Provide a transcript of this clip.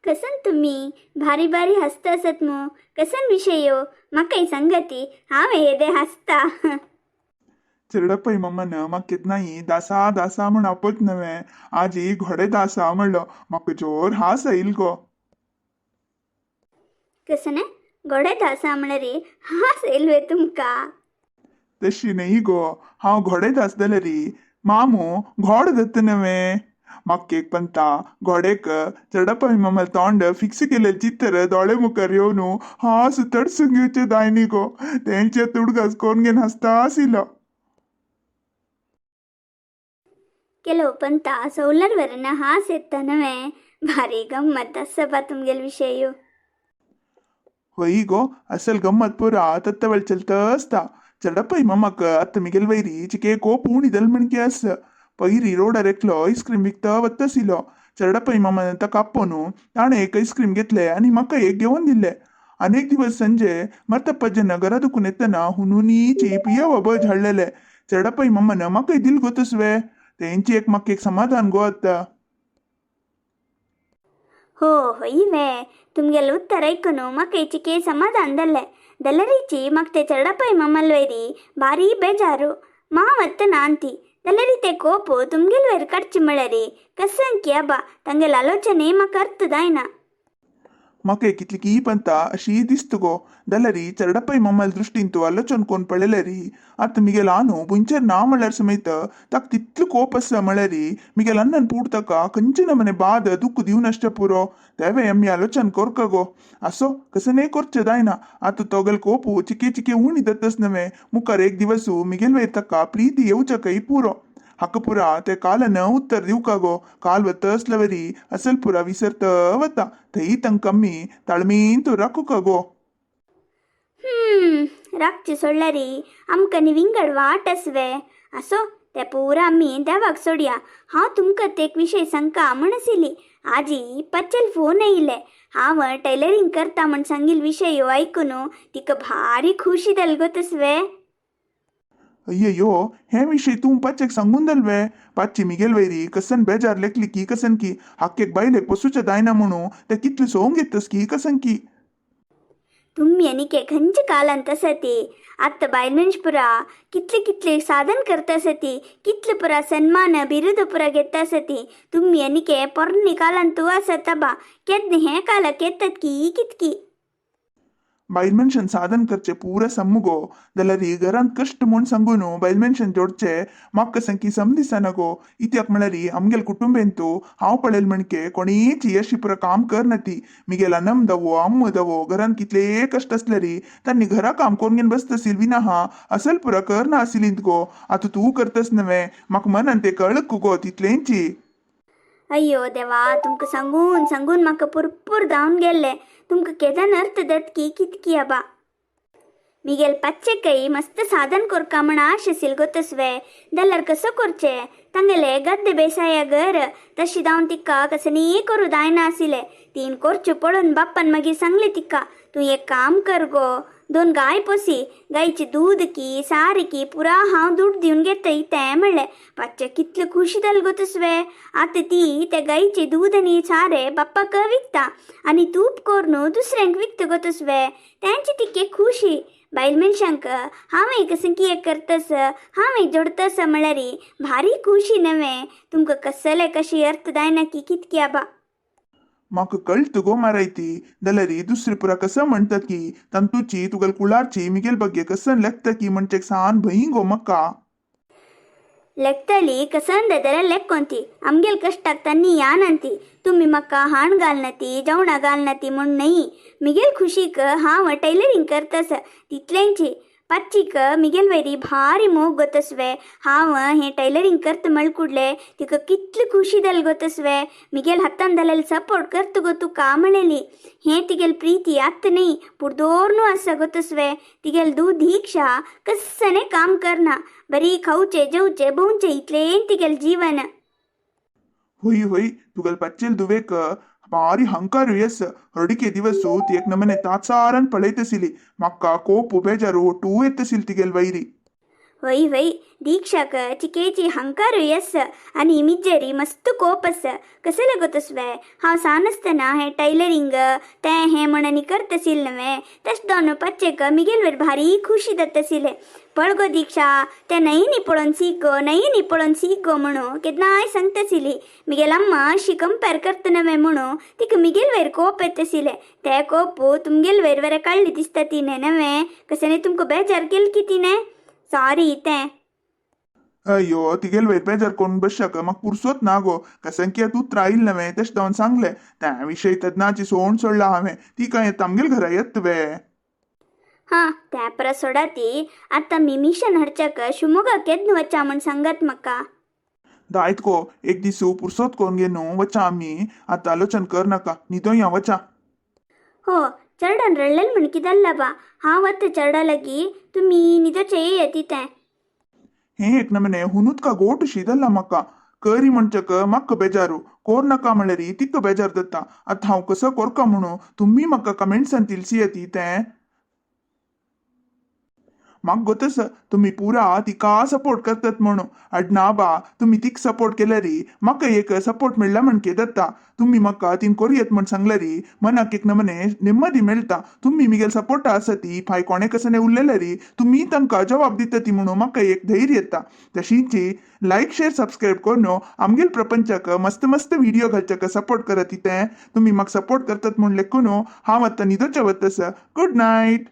कसन तुम्ही भारी भारी हसता आसत मू, कसन विशय यो म्हाकाय सांगाती, हांव येदे हसता. चेरडप्पय मम्मान म्हाका केन्नाय दासा दासा म्हण आपत नव्हे, आजी घोडे दासा म्हणलो, म्हाका जोर हास आयल गो. कसने घोडे दासा म्हणल्यार हास येयलो तुमकां? तशी न्ही गो, हांव घोडे दास जाल्यार मामू घोड जाता नव्हे. म्हाका एक पंता घोडेक चेरडप्पय मम्माले तोंड फिक्स केलेलें चित्र दोळे मुखार येवन हांस तडसून घेवचें जाय न्ही गो, तेंचे तुडगास करून घेवन हांसता आशिल्लो. ಕೆಲವು ಪಂತ ಸೌಲರ್ ವರನ हास येता नव्हे, भारी गम्मत आसा बा तुमगेल विशय. होय गो, असल गम्मत पुरा तत्तवळ चलत आसता. चेरडप्पय मम्माक आतां मिगेल वयरी चिके कोप उणी दल म्हणके आस. पयरी रोडार एकलो आयस्क्रीम विकता वता आशिल्लो. चेरडप्पय मामान ताका आपोवन ताणें एक आयस्क्रीम घेतलें आनी म्हाका एक घेवन दिल्लें. अनेक दिवस संजे मर्तप्पज्जन घरा दुखून येतना हुनुनीची पियव बज हाडलेले, चेरडप्पय मम्मान म्हाकाय दिल गो तसवे. तेंची एक म्हाका एक समाधान गो आतां. हो होय वे, तुमगेल उत्तर ऐकून म्हाका चिके समाधान जालें. जाल्यारीची म्हाका ते चेरडप्पय मम्माल वयरी भारी बेजारू. माव आतां नांती जाल्यारी ते कोप तुमगेल वयर काडचे म्हळ्यार कसंकी आबा, तांगेल आलोचने म्हाका अर्थ जायना. म्हाका कितली की पंता अशी दिसता गो, जाल्यार चेरडप्पय मम्माल दृश्टीन तूं आलोचन कोन्न पळयल्यार आतां मिगेल आनू बुंचेर ना म्हळ्यार समेत ताका तितलो कोप आसा म्हळ्यार मिगेल अन्नान पूड ताका खंयचे नमने बाद दुख्ख दिवन आसचें पुरो. तेवें आमी आलोचन करका गो. आसो, कसनेय करचें जायना, आतां तोगेल कोपू चिके चिके उणी जातच नव्हे, मुखार एक दिवस मिगेल वयर ताका प्रीती येवच्या पुरो. हाका पुरा ते कालन उत्तर दिवका गो, काल वता वरी असल पुरा विसरत वता, थंय तांकां आमी ताळमेन तो राखूका गो. राखचे सोडल्यार आमकां न्ही विंगड वाट आसवे. आसो, ते पुरा आमी देवाक सोडया. हांव तुमकां ते एक विशय सांगका म्हण आशिल्ली. आजी पच्चेल फोन येयले, हांव टेलरींग करता म्हण सांगील विशय आयकून तिका भारी खुशी जाली गो तसवे. अय्ययो, हे विशय तूं पाचेक सांगून दलवे? पाची मिगेल वैरी कसन बेजार लेखली की कसन की हाकेक बायलेक पसूचे जायना म्हणू ते कितले सोंग घेतस की कसन की. तुम्ही आनी खंयचे कालांत आसा ती, आतां बायल मनीस पुरा कितले कितले साधन करता आसा ती, कितले पुरा सन्मान बिरुद पुरा घेता आसा ती. तुम्ही आनी पोरणे कालांत तूं आसात बा, केन्ना हें कालाक येतात की कितकी. बायल मनशान साधन करचे पुरा सम्मुगो, जाल्यार घरांत कश्ट म्हूण सांगून बायल मनशान जोडचे म्हाका कसन सम दिसना गो. इत्याक म्हळ्यार आमगेल कुटुंबेंतू हांव पळयल म्हणके कोणीची अशी पुरा काम करना ती. मिगेल अनम दवो अम्म दवो घरांत कितले कश्ट आसल्यार तांणी घरा काम करून घेवन बसता विना असल पुरा करना आशिल्लीत गो. आतां तूं करतस नव्हे, म्हाका मनान ते कळक गो तितलेंची. अय्यो देवा, तुमकां सांगून सांगून म्हाका पुरपूर धांवन गेल्ले. तुमकां केदन अर्थ जात की कितकी आबा. मिगेल पच्चेकय मस्त साधन कोरका म्हण आश आशिल्ली गो तसवे. जाल्यार कसो करचे, तांगेले गद्दे बेसाया घर तशी जावन तिका कसनीय करूं जायना आशिल्लें. तीन करच्यो पळोवन बाप्पान मागीर सांगलें तिका, तूं एक काम कर गो, दोन गाय पोसी, गायचे दूद की सारी की पुरा हांव दूद दिवन घेतय तें म्हणलें. पाच्चे कितले खुशी जाल गो तसवे. आतां ती त्या गायचे दूद आनी सारे बाप्पाक विकता आनी तूप करून दुसऱ्यांक विकता गो तसवे. तेंची तिके खुशी. बायल मनशांक हांव कसं कितें करतस, हांव जोडतस म्हळ्यार भारी खुशी नव्हे. तुमकां कसले कशी अर्थ जायना की कितकी आबा. म्हाका कळत गो मारायती, जाल्यार दुसरे पुरा कसं म्हणतात की तांतूची तुगेल कुळारची मिगेल बग्गे कसन लेखता की म्हणचे सान भंय गो म्हाका. लेखतली कसन जाल्यार लेखकोंती, आमगेल कश्टाक तांणी यानंती. तुमी म्हाका हाण घालनाती जेवणां घालनाती म्हूण न्हय, मिगेल खुशीक हांव टेलरींग करतस तितलेंची. पच्चीक मिगेल वयरी भारी मोग गो तसवे. हांव हें टेलरींग करता म्हळ कुडले तिका कितली खुशी जाली गो तसवे. मिगेल हातान जाल्यार सपोर्ट करता गो तुका म्हणलेली. हें तिगेल प्रीती आत्त न्ही, पुर्दोरनू आसा गो तसवे. तिगेल धूव दीक्षा कसने काम करना, बरी खावचे जेवचे भोंवचे इतलें तिगेल जीवन. होय होय, तुगेल पच्चेल दुवेक भारी हंकार येस. हरडिके दिवस ती एक नमने ताचारान पळयतसिली, म्हाका कोप बेजारू ಒಟ್ಟೂ ಎತ್ತಸಿಲ್ ತಿಗೆಲ್ ವೈರಿ. वय वय दीक्षाक चिकेची हंकारूय आसा आनी मिज्जेरी मस्त कोप आसा. कसं लागतस्वे हांव सान आसतना हें टैलरिंग तें हें म्हणून करतसील न्हवे, तशें दोन पच्चेक मिगेल वयर भारी खुशी जाताशिल्लें. पळ गो दीक्षा, तें न्हय न्ही पळोवन सीक गो, न्हय न्ही पळोवन सीक गो म्हणून केन्नाय सांगताशिल्ली. मिगेल अम्मा अशी कंपेर करता न्हवे म्हणून तिका मिगेल वयर कोप येताशिल्लें. ते कोप तुमगेल वयर वेरे काडली दिसता तिणें न्हवे. कशें तुमकां बेजार केल की तिणें, सॉरी तें. अय्यो, तिगेल वयर बेजार कोण बसशाक म्हाका पुरसोत ना गो. कसंकी तूं त्राईल न्हवे, तशें जावन सांगलें. त्या विशय तेन्नाची सोण सोडला हांवें. ती काय आमगेल घरा येत वे? हां, त्या परस सोडा ती. आतां मी मिशन हाडच्याक शिवमोगा केन्ना वचा म्हण सांगात म्हाका. दायत गो, एक दीस पुरसोत कोण घे न्हू वचा आमी. आतां आलोचन कर नाका, न्हिदोया वचा. हो, चरडान रडलेल म्हण किदल्ला बा. हांव वता चरडा लागी, तुमी न्हिदोचे येयात तें. हें एक नमने हुनूत का गोट शिदल्ला म्हाका. करी म्हणचक म्हाका बेजारू, कोर नाका म्हणल्यार तिका बेजार जाता. आतां हांव कसो कोरका म्हणू तुम्ही म्हाका कमेंट्सान तिलसी तें. म्हाका गोतस तुम्ही पुरा तिका सपोर्ट करतात म्हणून. अडना बा, तुम्ही तिक सपोर्ट केल्यारी म्हाका एक सपोर्ट मेळ्ळा म्हणके जाता. तुम्ही म्हाका तीन कोरयेत म्हण सांगल्यारी मनाक एक नमने नेम्मदी मेळटा. तुम्ही मिगेल सपोर्ट आसती फाय कोणे कसने उरलेल्यारी तुम्ही तांकां जवाब दिता ती म्हणून म्हाका एक धैर्य येता. तशींची लायक शेअर सबस्क्राईब करून आमगेल प्रपंचाक मस्त मस्त व्हिडिओ घालच्याक सपोर्ट करत तें. तुम्ही म्हाका सपोर्ट करतात म्हूण लेखून हांव आतां न्हिदोचें वतस. Good night.